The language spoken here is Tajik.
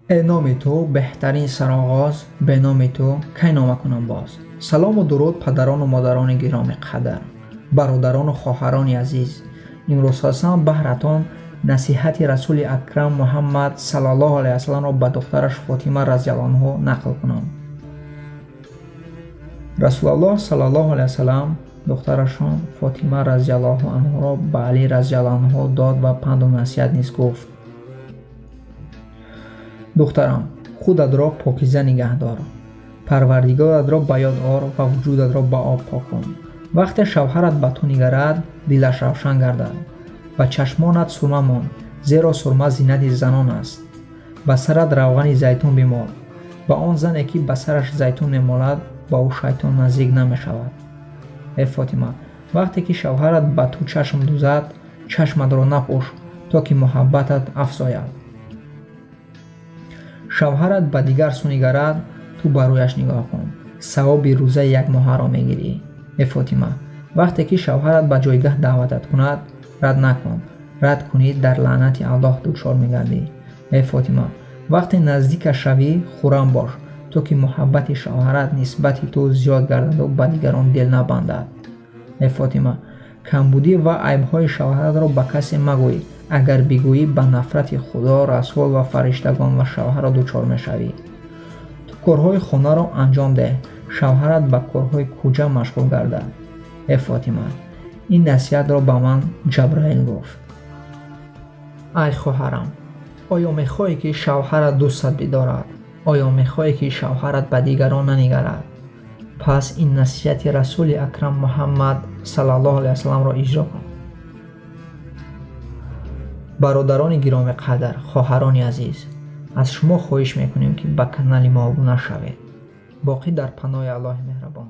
Э номи ту беҳтарин сароғоз, бе номи ту кай нома кунам боз. Салому дуруд, падарону модарони гироми қадр, бародарону хоҳарони азиз. Имрӯз хостам баҳратон насиҳати Расули Акрам Муҳаммад саллаллоҳу алайҳи васалламро ба духтараш Фотима разияллоҳу анҳу нақл кунам. Расулаллоҳ саллаллоҳу алайҳи васаллам духтарашон Фотима разияллоҳу анҳуро ба Алӣ разияллоҳу анҳу дод ва панду насиҳат низ гуфт. Духтарам, худатро покиза нигаҳдор, Парвардигоратро ба ёд ор ва вуҷудатро ба об пок кун. Вақте шавҳарат ба ту нигарад, дилаш равшан гардад. Ба чашмонат сурма мон, зеро сурма зинати занон аст. Ба сарат равғани зайтун бимол. Ба он зане, ки ба сараш зайтун мемолад, ба ӯ шайтон наздик намешавад. Э Фотима, вақте ки шавҳарат ба ту чашм дузад, чашматро напӯш, то ки муҳаббатат афзояд. Шавҳарат ба дигар сӯ нигарад, ту ба рӯяш нигоҳ кун, савоби рӯзаи якмоҳаро мегирӣ. Э Фотима, вақте ки шавҳарат ба ҷойгаҳ даъватат кунад, рад накун. Рад кунӣ, дар лаънати Аллоҳ дучор мегардӣ. Э Фотима, вақте наздикаш шавӣ, хуррам бош, то ки муҳаббати шавҳарат нисбати ту зиёд гардаду ба дигарон дил набандад. Э Фотима, камбудӣ ва айбҳои шавҳаратро ба касе магӯй. Агар бигӯӣ, ба нафрати Худо, Расул ва фариштагон ва шавҳарро дучор мешавӣ. Ту корҳои хонаро анҷом деҳ, шавҳарат ба корҳои кӯча машғул гардад. Э Фотима, ин насиҳатро ба ман Ҷабраил гуфт. Ай хоҳарам, оё мехоҳӣ, ки шавҳарат дӯстат бидорад? Оё мехоҳӣ, ки шавҳарат ба дигарон нанигарад? Пас ин насиҳати Расули Акрам Муҳаммад саллаллоҳу алайҳи васалламро иҷро кун. Бародарони гиромиқадр, хоҳарони азиз, аз шумо хоҳиш мекунем, ки ба канали мо обуна шавед. Боқӣ дар паноҳи Аллоҳи меҳрабон.